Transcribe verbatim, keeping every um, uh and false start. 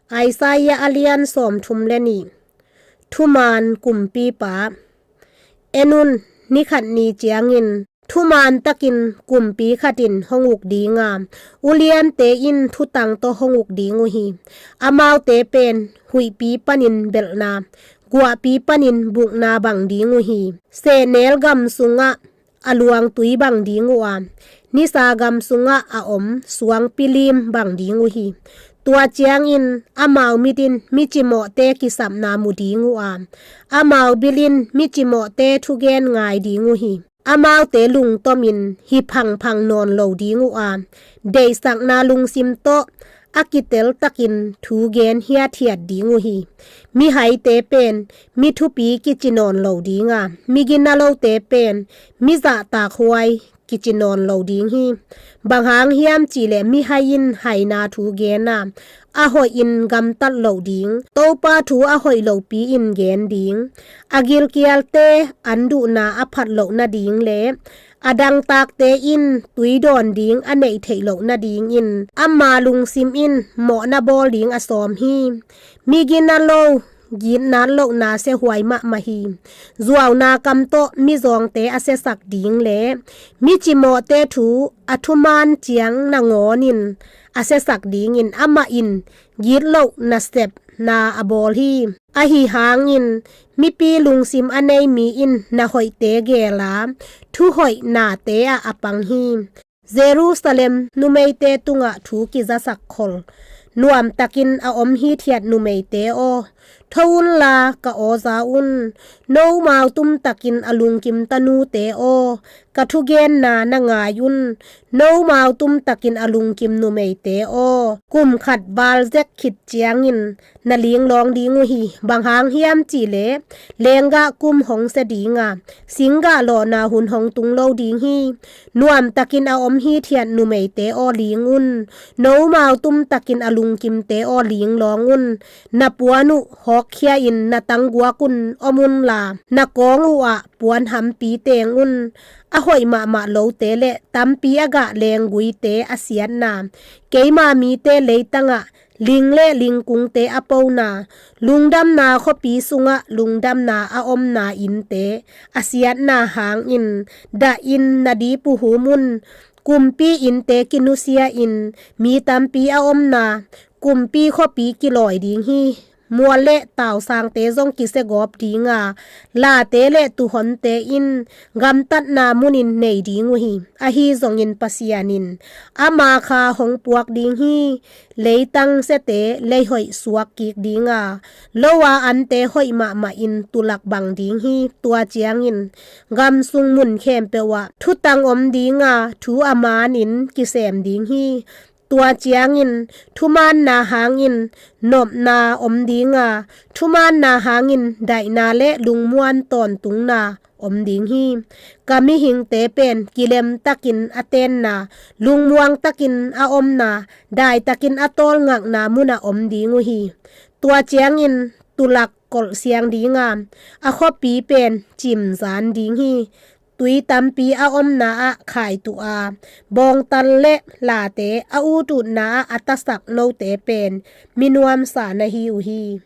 Isaiah a lian sawmthum le nih. Thuman kumpipa. En un, ni khat ni ciangin thuman takin kumpi khat in hong uk ding a, uliante in thutang tawh hong uk ding uh hi. Amaute pen huihpi panin belhna, guahpi panin bukna bang ding uh hi. Sehnel gam sungah a luangtui bang ding uh a, nisa gam sungah a om suangpi lim bang ding uh hi. Tua ciangin amau mit in mi cimawhte kisapna mu ding uh a, amau bil in mi cimawhte thugen ngai ding uh hi. Amaute lungtom in hi phangphang nawn lo ding uh a, deihsakna lungsim tawh a kitel takin thu gen hiathiat ding uh hi. Mihaite pen mi thupi kici nawn lo ding a, mi ginalote pen mi zahtak huai kici nawn lo ding hi. Bang hang hiam cihleh mihai in haina thu gen a, a hoihin gamtat loh ding, Topa thu a hoih lopi in gen ding, a gilkialte an duhna a phat loh nading le a dangtakte in tui dawn ding a neih theih loh nadingin ama lungsim in mawhna bawl ding a sawm hi. Mi ginalo gitnat lohna siahuai mahmah hi. Zuauna kam tawh mizawngte a siasak ding le mi cimawhte thu a thuman ciang nangawnin a siasak dingin amah in gitloh nasepna a bawl hi. Ahi hangin mipi lungsim a nei mi in na hoihte gel a, thuhoih nate ah a pang hi. Jerusalem numeite tungah thu kizasak khol, nuamtakin a om hithiat numeite aw, tho unla ka awza un, nomau tumtakin a lungkim tanute aw, ka thugenna na ngai un, nomau tumtakin a lungkim numeite aw. Kum khat val zek khit ciangin na linglawng ding uh hi. Bang hang hiam cihleh lenggah kum hong sia ding a, singgah lawhna hun hong tung lo ding hi. Nuamtakin a om hithiat numeite aw, ling un, nomau tumtakin a lungkimte aw, linglawng un. Na puan uh hawkkhia-in na tangguak un om unla, na kawng uhah puan hampi teng un. A hoih mahmah lote le tampi a gah lengguite a siatna, keima mite leitangah ling le lingkungte a pona, lungdamna khuapi sungah lungdamna a omna innte a siatna hangin dahin na dip uh hum un. Kumpi innte kinusia-in mi tampi a omna kumpi khuapi kilawi ding hi. Mual le tausangte zong kisiagawp ding a, late le tuuhonte in gamtatna munin nei ding uh hi. Ahi zongin Pasian in ama kha hong puak ding hi. Leitang siate leihoih suak kik ding a, lo-a ante hoih mahmahin tulak bang ding hi. Tua ciangin gam sung mun khempeuh ah thutang om ding a, thu a manin kisem ding hi. Tua ciangin thumaanna hangin nopna om ding a, thumaanna hangin daihna le lungmuan tawntungna om ding hi. Ka mihingte pen kilemtakin a tenna, lungmuangtakin a omna, daitakin a tawlngakna munah om ding uh hi. Tua ciangin tulak kolhsiang ding a, a khuapi pen cimzan ding hi. Tui tampi a omna ah khaituh a, bawngtal le late a ututna ah a tasak note pen mi nuamsa na hi uh hi.